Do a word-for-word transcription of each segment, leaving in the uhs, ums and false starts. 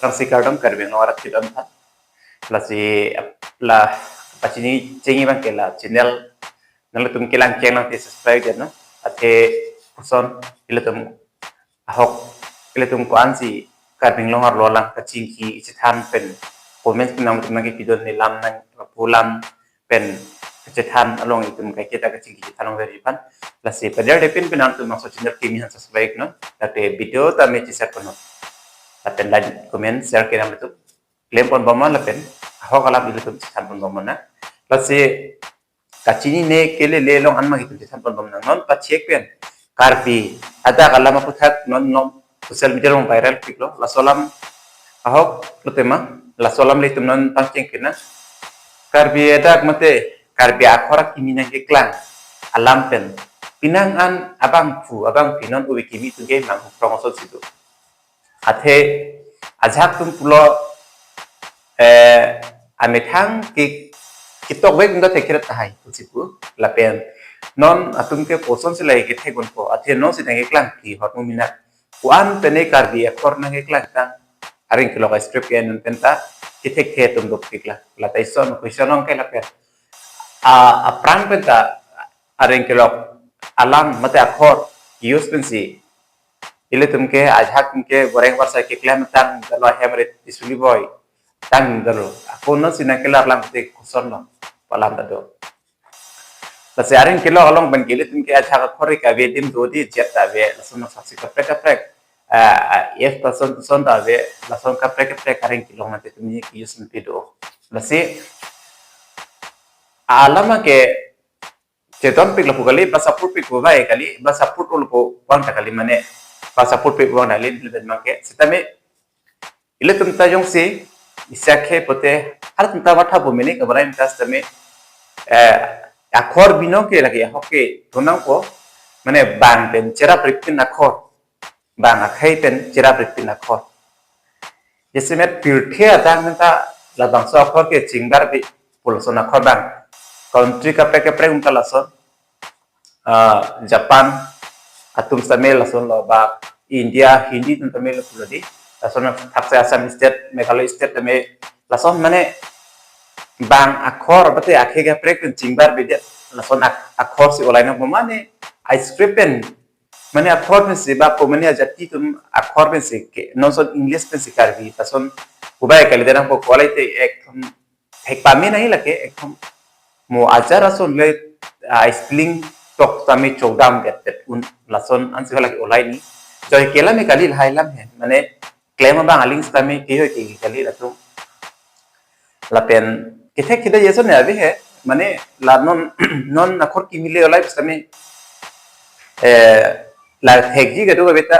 Rangsi kardom Karbi Anglong arat kedam tha. Lasi la pachini chengji abang ke la channel nangtum kelang cheng nang te subscribe ya no. Athe koson ilitum ahok ilitum ko-ansi Karbi Anglong arlo alam kachingki kachethan pen comments pen nangtum nangkepidun ne lam nang pulam pen kachethan along itum kaiketa kachingki kachethan along veri pan. Lasi padar depin pen nangtum nangso channel kimi han subscribe no. Tate video ta me chesar kono. Lapen like, comment, share ke nangtum klem pon bomnon lapen ahok alam ilitum chethan pon bomnon na. Lasi kachini ne kele le long anma itum chethan pon bomnon, non pachek pen Karbi adak alam aputhak non non social media along viral piklo. Laso alam ahok lo tema, laso alam le itum non pangcheng kena. Karbi adak mate Karbi akhor akimi nangkeklang alam pen penang an abangphu abangphi non ove kimi atum ke manghukrong osonsi do. Athe ajahak atum pulo, eh, amethang ke ketok vek unda thekret tahai pusi pu lapen non atum ke kosonsi lahai kethek unpo, athe non si nangkeklang ke hot mu mina, ko-an pen ne Karbi akhor nangkeklang tang areng kelok a-script ke non penta kethekthe atum dopik la. Lata ison question ong ke lapen a aphrang penta areng kelok alam mate akhor use pensi ilitum ke ajahak atum ke goreng barsai keklem tang dalo, hem rit isuli boi tang dalo. Ako non si nangkelar lang te koson lo pu alam ta do. Lasi areng kelok along pen ke ilitum ke ajahak akhor ke ave, dim do di, jet ta ave, lason saksi kaprek kaprek, ah, ah, yes, lason son ta ave, lason kaprek kaprek areng kelok nangte tumi ke use pen pido. Lasi alam ke cheton pik lapu kali, ba support pik pu bai kali, ba support ul pu bang ta kali, mane ba support pik pu bang ta kali, lebih bang ke. Sitame ilitum ta jongsi isi akhei pote, halatum ta matha pu mene kabarai ta sitame, eh, akhor binong ke lagi ahok ke tunang po, mane bang pen cherap ripin akhor, bang akhei pen cherap ripin akhor. Jesimet pirthe adang neta labangso akhor ke chingbar bi pulson akhor bang. Country kaprek kaprek unta lason, ah, Japan atum sitame lason lo, ba India Hindi atum sitame lo pulo di. Lason thakse Assam state, Meghalaya state sitame lason mane bang akhor bate akhei kaprek pen chingbar bi de, lason ak-, akhor si olai nang mane a-script pen mane akhor pensi ba ko mane ajati atum akhor pensi ke non son English pensi Karbi pason kubai kali denang po, kolai te ekdom thek pame nai lake ekdom mo ajar ason le, ah, spelling tok sitame chokdam get tet un lason ansi lake olai ni. Joi kelam e kali lahai lam he. Mane klem abang aling sitame ke hoi ke kali latum. Lapen kethek keda jason ya ave he, mane la non non akhor kimi le olai sitame, eh, la thekji kedo ke beta.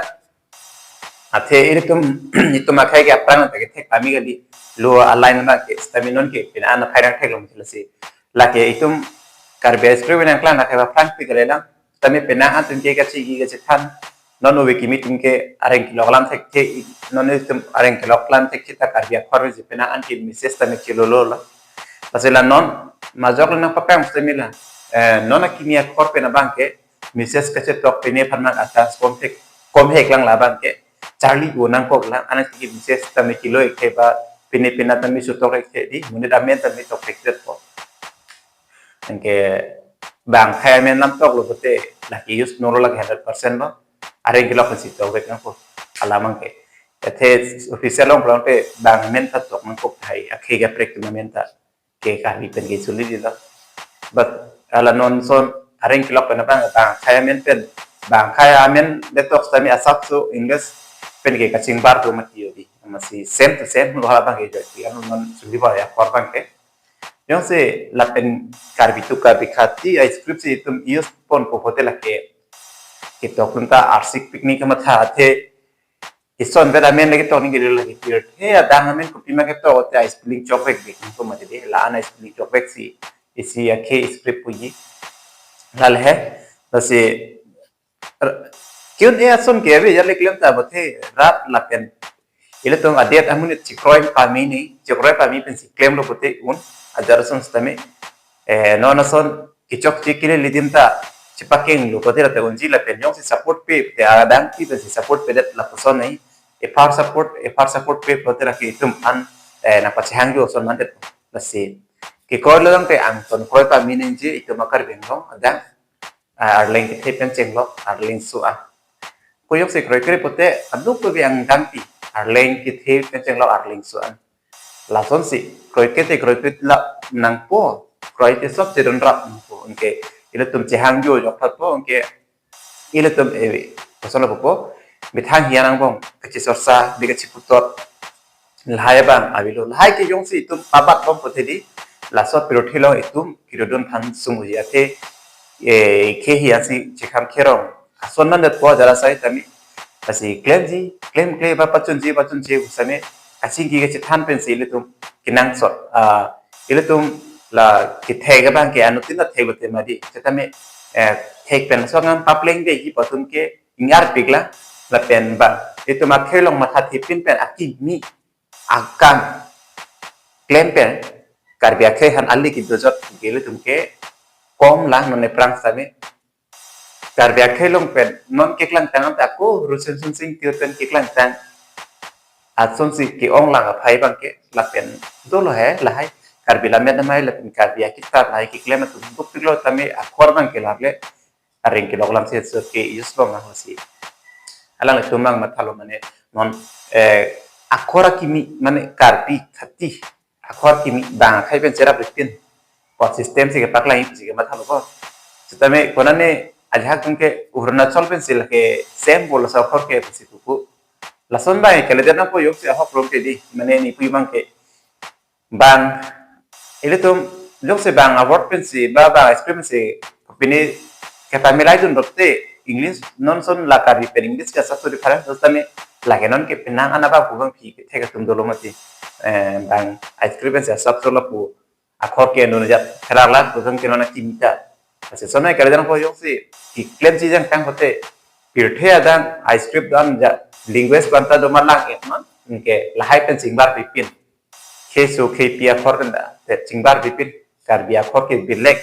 Athe ilitum itum akhei ke aphrang ta kethek pame kali, lo a-line na ke sitame non ke pina ana phai rang thek long lasi. Lake itum Karbi a-script nangklang lake aphrang pi kali lang. Tame penang an atum ke kachingki kachethan, non ove kimi atum ke areng kelok alam thekthe, non itum areng kelok alam thekthe ta Karbi akhor si penang an ke message tame chilolo lo. Lasi la non majok le nangpapang sitame la, eh, non akimi akhor pen abang ke message kachetok pine aphan mang atas kom thek, kom hek lang labang ke charli go nangkok lang, anak tiki message tame chilo ik the ba pine pina tame sutok ik the di, monit amen tame tok thekdet po. Anke bang akhei amen lam tok lo pote lake use nolo lake hundred percent lo. Areng kelok pensi tok vek nangpo alam abang ke. Athe official along pulote bang amen ta tok nangkok hai, akhei kaprek atum amen ta ke Karbi pen ke suli di lo. But hala non son areng kelok pen abang bang akhei amen pen, bang akhei amen le tok sitame asap so English pen ke kachingbar do mati yo di. Amatsi same to same lo hala abang ke joi ti anu non suli ba ya akhor abang ke. Jongsi lapen Karbi tu Karbi khati a-script si itum use ponpo pote lake ketok atum ta arsik picnic kamatha athe ison vet amen lake tok ningke lake pirthe adang amen kopima ketok te a-spelling chokvek vek nangpo mati de, la an a-spelling chokvek si isi akhei script puji. Lale he, lasi r-, Q and A ason ke ave ya le klem ta pote rat lapen ilitum adet amonit chekroi pame ni, chekroi pame pensi klemlo pote un ajar ason sitame, eh, non ason kechokche kele ledim ta chepakeng lo pote lata unji lapen jongsi support pe te adang pi pensi support pedet lapuson nai. Ephar support, ephar support pe pulote lake itum an, eh, nangpachehang jo ason mandet. Lasi kekroi lo tangte angton kroi pame nangji itum a-Karbi Anglong adang, ah, Arleng kethe pen chenglok Arlengso an. Koyok si kroikre pulote aduk pe angdangpi Arleng kethe pen chenglok Arlengso an. Lasonsi kroikre te kroikre la nangpo, kroi te sop te donrap nangpo. Anke ilitum chehang jo jok thotpo, anke ilitum, eh, koson lapupo, methang hian angbong kachisorsa, di kachiputhot, lahai abang avelo. Lahai ke jongsi itum pabat bom pulote di, laso pirthe along itum kedodun than sung uji athe, eh, khe hian si chikham kherong ason mandetpo jara sai tame. Lasi klemji, klemkle ba pachunji, pachunji pu same kachingki kachethan pensi ilitum kenangsot. Ah, ilitum la kethek abang ke anuttin ta thek lote mati. Setame, eh, thek pen so ngam paplengde ji pu atum ke ingarpiklang lapen ba itum akhei along mathathepin pen akimi akam klem pen Karbi akhei aphan ali kedojot ke ilitum ke komlang non aphrang same. Karbi akhei along pen non keklangtang anta ko Rusen Sunsing Tiot pen keklangtang asonsi ke-onglang aphai abang ke lapen dolo he lahai Karbi Lammet Amei lapen Karbi akitar lahai keklem atum dukpiklo tame akhor abang ke laple areng kelok lamsi so ke use longlang lasi. Alanglitum abang mathalo mane non, eh, akhor akimi mane Karbi khati akhor kimi bang akhei pen cherap ripin. Ko system si kepaklang si kemathalo ko. Setame konane ajahak atum ke Arunachal pensi lake same bol sa akhor ke si pupu. Lason bang keledet nangpo, yok si ahok rom ke di. Mane ne pu abang ke bang ilitum yok si bang a-word pensi ba bang expression si pini kepamilai dun dokte English non son la Karbi pen English ke asap so difference, setame lake non ke penang an abang pu abangpi kethek atum dolo mati. Eh, bang expression si asap so lapu akhor ke non jat kherarla pu abang ke non akimi ta. Lasi sonai kali jang ko yok si keklemji jang tang pulote pirthe adang a-script dan ja language banta domarlang et man ke lahai pen chingbar pipin. Keso kepi akhor pen da te chingbar pipin, Karbi akhor ke bilek.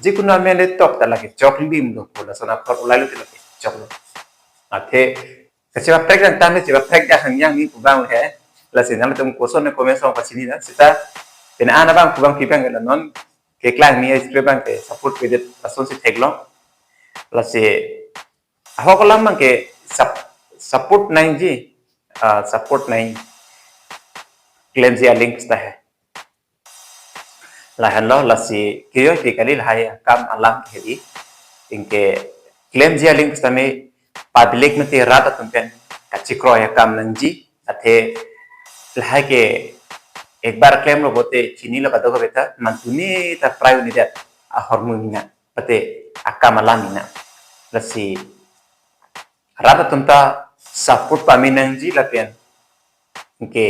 Jikunu amen le tok ta lake choklim lo pu lason akhor ulai lo te lake choklo. Athe kachipaprek dan tame chipaprek da hangyang ni pu abang he. Lasi nangtum koson ne comment song pachini na seta pena ana abang pu abangpi abang la non keklangmi a-script abang ke support pedet asonsi theklong. Lasi ahok alam abang ke sup-, support nangji, ah, support nang klemji a-link ta he. Lahenlo lasi kejoi ke kali lahai akam alam ke hedi. Anke klemji a-link tame public mate rat atum pen kachikroi akam nangji athe lahai ke ekbar klemlo pulote chinilo kadokave ta mantuni ta prai unidet ahormu mina pate akam alam mina. Lasi rat atum ta support pame nangji lapen anke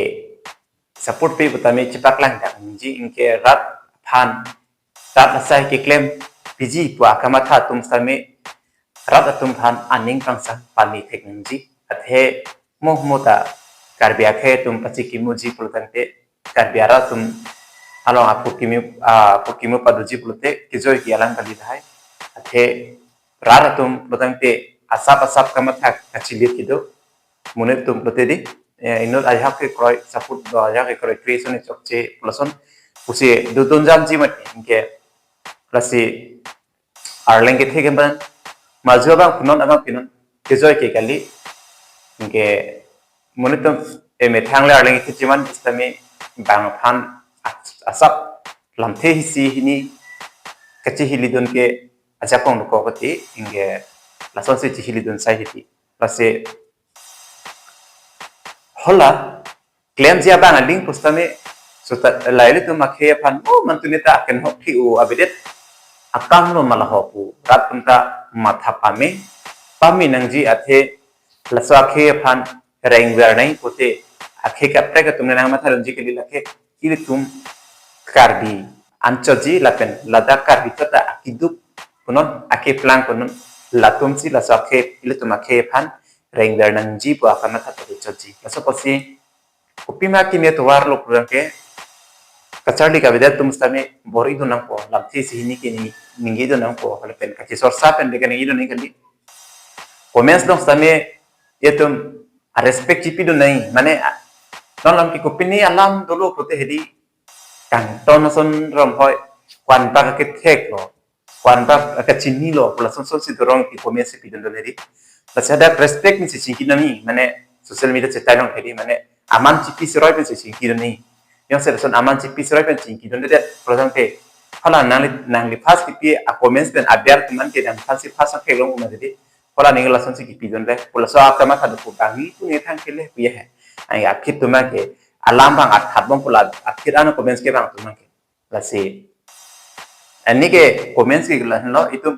support pe pu tame chepaklang tangji, anke rat aphan rat asai keklem piji pu akamatha atum tame rat atum aphan aning kangsam pame thek nangji. Athe mohmo ta Karbi akhei atum pachikimuji pulo tangte Karbi arat atum along apurkimu, ah, apurkimu padoji pulote kejoi ke alam kali lahai. Athe rat atum pulo tangte asap asap kamatha kachilir kedo. Monit atum pulote di, eh, inut ajahak kekroi support do ajahak kekroi creation chokche pu lason pusi dodun jamji mati anke lasi Arleng kethe ke abang maju abang pu non abang pi non kejoi ke kali. Anke monit atum emethang le Arleng kethe chiman setame bang aphan as-, asap lamthe isi hini kachihilidun ke ajakong dokok kati anke lasonsi chihilidun sai hiti. Lasi hala klemji abang a-link pu setame seta lahai ilitum akhei aphan o mantuni ta akenhok thi-o avedet akam lo ma laho pu rat atum ta matha pame pame nangji athe laso akhei aphan rengver nang pulote akhei kaprek atum nangmatha dunji kali lake ilitum Karbi anchotji lapen ladak Karbi kata akeduk pu non akeplang pu non latumsi laso akhei ilitum akhei aphan rengver nangji pu akamatha ta chotji. Laso pusi kopima kimi atovar lo pu abang ke kacharli kavedet atum setame bor-idun nangpo, lamthe isi hini ke ni ningjedun nangpo, lapen kachisorsa pen de kaningjedun nang kali. Comments along setame itum a respect chipidun nangji, mane, a, non lam ke kopine alam dolo pulote hedi, kangton ason romhoi, ko-an bak akethek lo, ko-an bak akachini lo, pu lason son si dorong ke comments si pidun dun hedi. Lasi hadak respect pensi chingki nangji, mane social media chetai long hedi, mane aman chipi siroi pensi chingki nangji. Jongsi lason aman chipi siroi pen chingki dundedet, pu lason ke, hala nangli, nangli first kipi a comments pen abiar teman ke nang first si first theklong ma hedi. Hala neli lason si kipidunle, pu laso akamatha do pu bang ni pu ne thang kele pu ye he. Ai aphit atum ke, alam bang athat bom pu la, aphit ano comments ke bang atum ke. Lasi, ani ke comments ke la lo, itum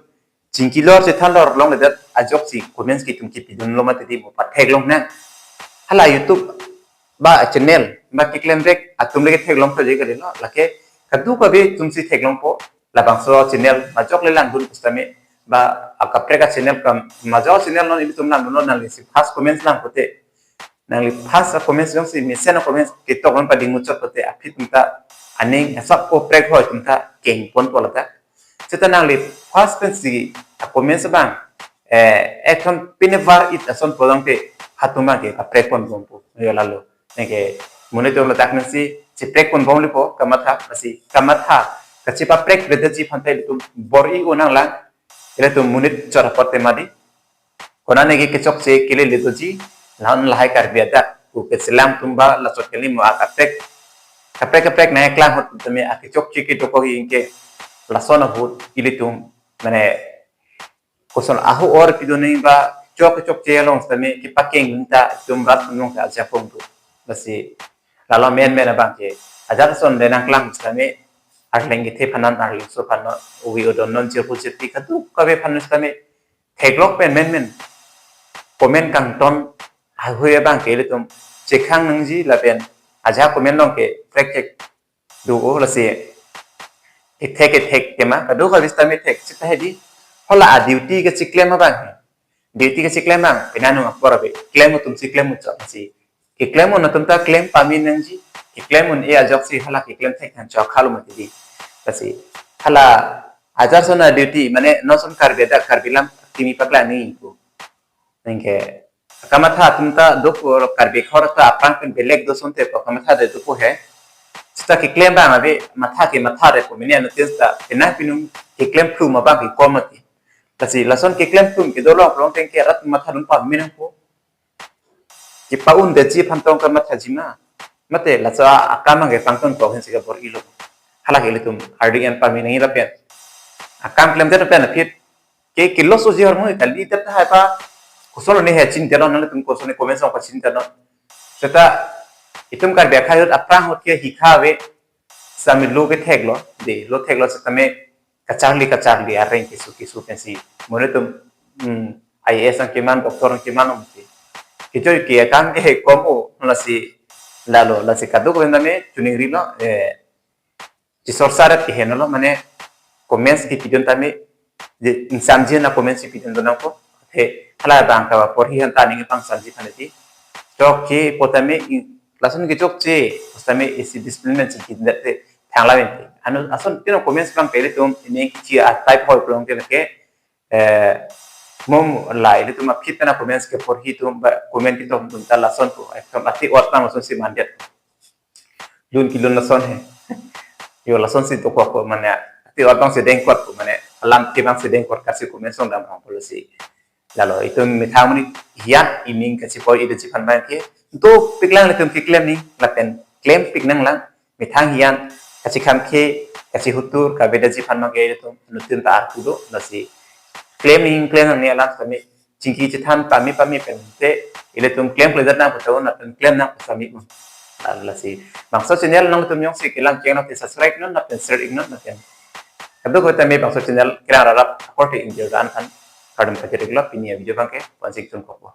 chingkilor chethanlor longledet ajoksi comments ke itum kipidun lo mati di mo patheklong nang. Hala YouTube ba channel ba keklem rek atum le ketheklong thekji kali lo, lake kadokave atum si theklongpo, labangso channel majok le langdun pusitame, ba akaprek a channel kam majok channel non ilitum langdun lo, nangli si first comments lang pulote, nangli first a comments jongsi mesen a comments ketok non pading muchot pulote aphit atum ta aning asap ko prek hoi atum ta kengponpo lata. Seta nangli first pensi a comments bang, eh, ekdom pine var it ason pulote ha atum ke kaprek ponbompo. Yo lalo. Neke, monit atum ladak nangsi, chiprekpon bomlepo, kamatha, lasi, kamatha, kachipaprek bredetji aphan ta ilitum bor-i un nanglang, ilitum monit chot apot te mati. Konane ke kechokche kelele doji, la-an lahai Karbi adak, ku keselam atum ba, lachot kali mo akaprek, kaprek kaprek nangklang ahut tame akechokche ke dokok ingke, lason ahut, ilitum, mane, koson ahu or pidun nangji ba chok chokche along sitame kepakeng ta atum rat nung ta ajakong tu. Lasi lalo menmen abang ke, ajat ason le nangklang sitame, arleng kethe aphan non, arlengso aphan non, uwi odon non, jirpo jirpi kadokave aphan non sitame theklok pen menmen comment kangton ahui abang ke ilitum chekhang nangji lapen ajat comment along ke prek chek do o, lasi kethek kethek tema, kadokave sitame thek, seta hedi, hala a duty kachiklem abang he. Duty kachiklem abang, pini anung apor ave, klem atum si klem muchot si. Keklem un atum ta klem pame nangji, keklem un-e ajoksi hala keklem thek than chok halo mati di. Lasi, hala ajat ason a duty, mane non ason Karbi adak Karbi alam kimi paklang nangji pu. Neke, kamatha atum ta dopo, Karbi akhor ta aphrang pen belek do asonte pu kamatha de dopo he. Seta keklem abang ave, matha ke matha de pu mene ano tin ta, pini pinung keklem phlu ma abang ke kom mati. Lasi lason keklem phlu kedo long long teng ke rat mathadun pame nangpo. Kepa-un detji aphan tong kamathaji ma. Mate laso akam abang ke pangton ko hen si kabor-ilo. Hala ke ilitum ardi an pame nangji lapen akam klemdet lapen aphit ke kilo soji hormu kali det tahai pa, koson ne he chinidetnon, nanglitum koson ne comments along pachinidetnon. Seta itum Karbi akhai ahut aphrang ahut ke hikha ave, sitame lo kethek lo, de lo thek lo sitame kacharli kacharli areng keso keso pensi. Monit atum, hmm, I A S nangkeman, doctor nangkeman om si. Kejoi ke akam ke he kom o, lasi lalo, lasi kadokave tame chuning rilo, eh, chisor sarat ke heno lo, mane comments kipidun tame, je, insanji na comments kipidun do nangpo. He, hala abang kaporhi aphan ta aning pangsanji aphan ti. Chokche pu tame, in, lason kechokche, pu tame isi discipline si kindet te thangla mente. Ano, ason pino comments abang pele tum, ini chi a type hoi pulote ke, eh, mom la, ilitum aphit pen a comments keporhi atum ba, comment ketok atum ta lason pu, ekdom ati ot abang lason si mandet. Lun kelun lason he. Yo lason si dokok pu mane, ati ot abang si dengkot pu mane, alam ke abang si dengkot kasi comments along dam abang pu lasi. Lalo itum methang monit hiyan ining kachipoi-i detji aphan abang ke, do piklang ilitum keklem nangji, lapen klempik nanglang, methang hiyan, kachikham ke, kachihutur, kavedaji aphan abang ke ilitum, nutun ta arpu do, lasi. Klem nangji, klem nangne alam sitame, chingki chethan pame pame pen te, ilitum klemkledet nang pu ta un, lapen klem nang pu sitame un. La, lasi. Bangso channel nanglitum jongsi kelang kengno te subscribe non, lapen share iknon, lapen kadokave tame bangso channel kelang rarap akorte ingjir dan aphan kardom kachiriklo, pini a video abang ke, pu-an si chun kokpo.